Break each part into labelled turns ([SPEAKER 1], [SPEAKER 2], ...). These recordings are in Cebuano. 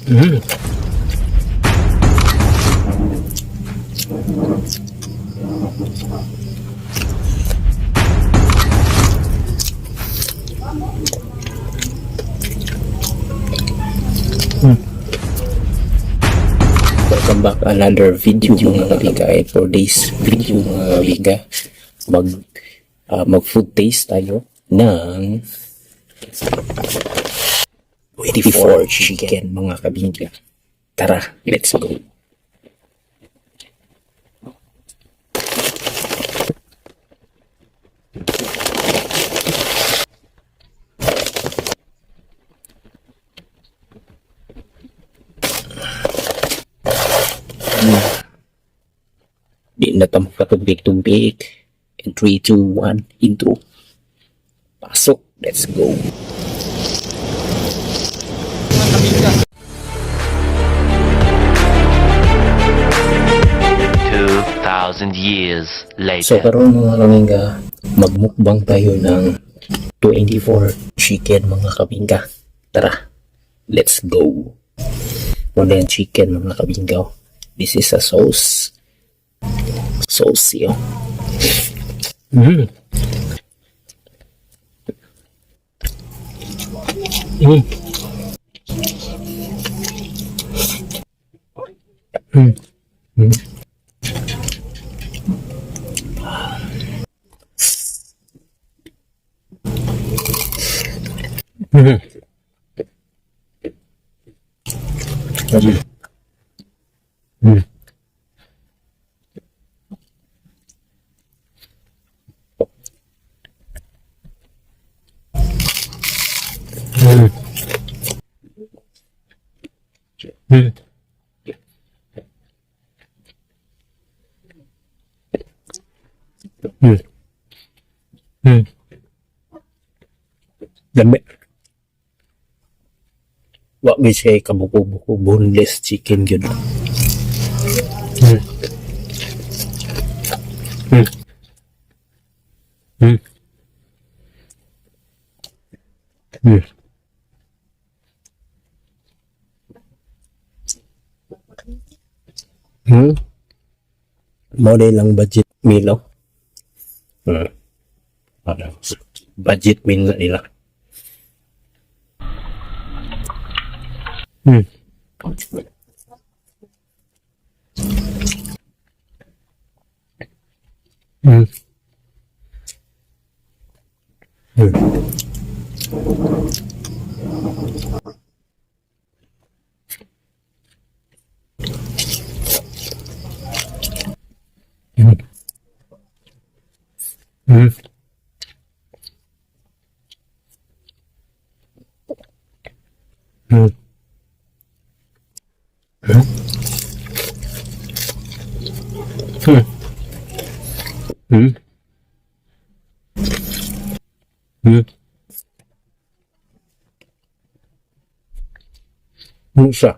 [SPEAKER 1] Welcome back another video, mga kabiga. And for this video, mga kabiga, mag food taste tayo ng 24 chicken, mga kabiga. Tara, let's go. Di na ta makatubig-tubig. In 3, 2, 1, intro. Pasok. Let's go.
[SPEAKER 2] 2,000 years
[SPEAKER 1] So
[SPEAKER 2] later.
[SPEAKER 1] Karon, mga kamingga, magmukbang tayo ng 24 chicken, mga kamingga. Tara, let's go. Muna yung chicken, mga kamingga, oh. This is a sauce. Sauce yun. Lami. Wa gyud siya kabuko-buko, boneless chicken gyud. Mao na lang budget meal, oh. Ano, budget meal na nila. Ano siya?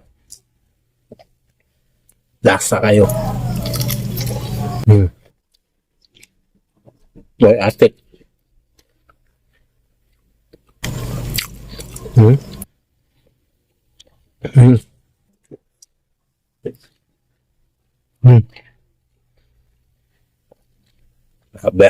[SPEAKER 1] Lasa kayo. Boy, ate. Grabe.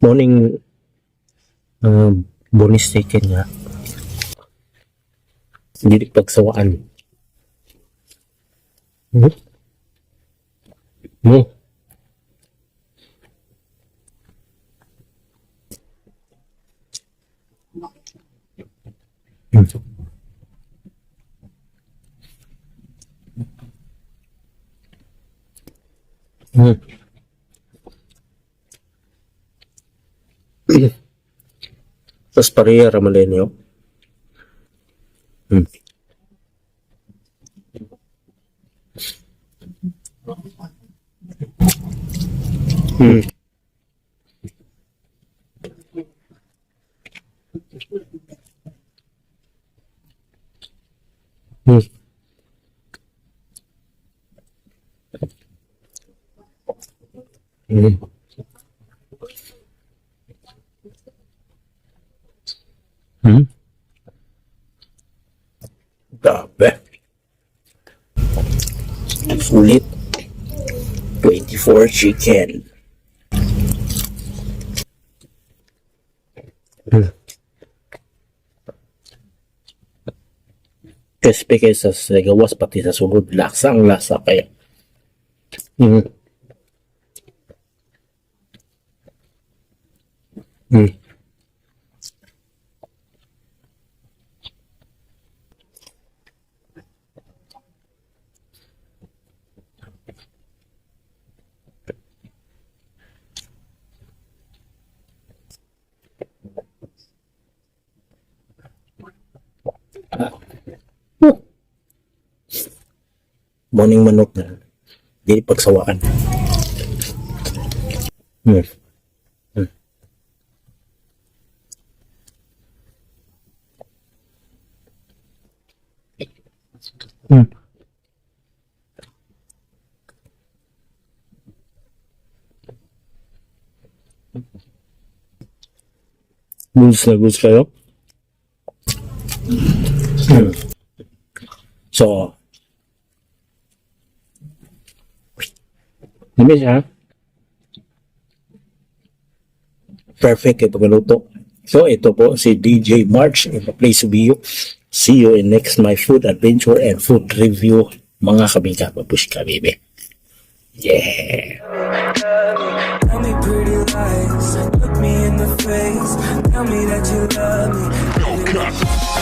[SPEAKER 1] Morning, boneless chicken nga. Dili pagsawaan. Tapos pareha raman din yun. Grabe. Sulit. 24 chicken. Crispy kayo sa gawas pati sa sulod. Lasa ang lasa kaya. Oh. Morning manok na. Di pagsawaan. Goods na goods kayo. So, Namiss ha? Perfect kay pagluto. So, ito po si DJ March in the place to be you. See you in next my food adventure and food review, mga kabingka. Babush ka, baby. Yeah!
[SPEAKER 3] Tell me pretty lies, look me in the face. Tell me that you love me.